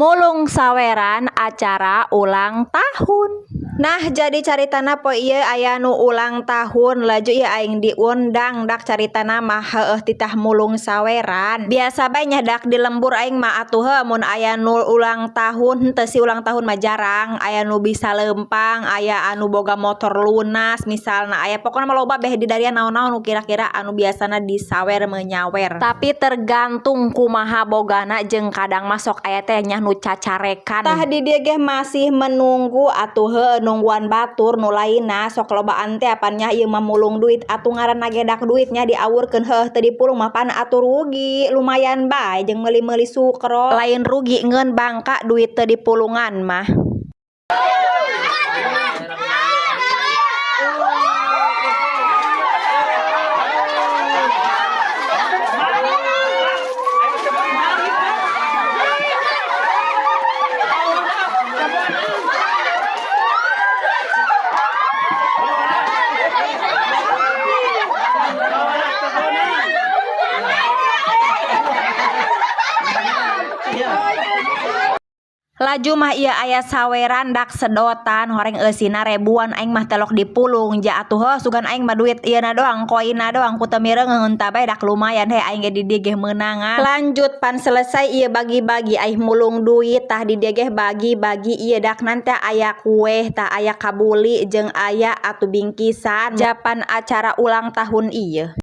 Mulung saweran acara ulang tahun. Nah, jadi caritana poe ieu aya nu ulang tahun, laju ieu aing diundang. Dak caritana mah heueuh titah mulung saweran. Biasa bae nya dak di lembur aing mah atuh heuh mun aya nu ulang tahun. Henteu sih, ulang tahun mah jarang. Aya nu bisa leumpang, aya anu boga motor lunas misalna, aya pokona mah loba beh di daria naon-naon nu kira-kira anu biasana disawer menyawer. Tapi tergantung kumaha bogana, jeung kadang mah sok aya teh nya nu cacarekan. Tah, di dieu ge masih menunggu atuh heueuh, nungguan batur nu lainna. Sok lobaan teh apan nya ieu mah mulung duit atuh, ngaranna ge dak duitnya diawurkeun, heueuh teu dipulung mah pan atuh rugi lumayan bae jeung meuli-meuli sukro. Lain rugi, ngeun bangka duit teu dipulungan mah. Laju mah ieu aya saweran dak sedotan horeng eusina ribuan. Aing mah telok dipulung ja atuh heuh, sugan aing mah duit ieuna doang, koinna doang ku teu mireungeun entah bae. Dak lumayan he, aing ge di dieu ge meunangan. Lanjut, pan selesai ieu bagi-bagi aing mulung duit. Tah, di dieu ge bagi-bagi ieu dak nanti aya kue, tah aya kabuli jeung aya atuh bingkisan japan acara ulang tahun ieu.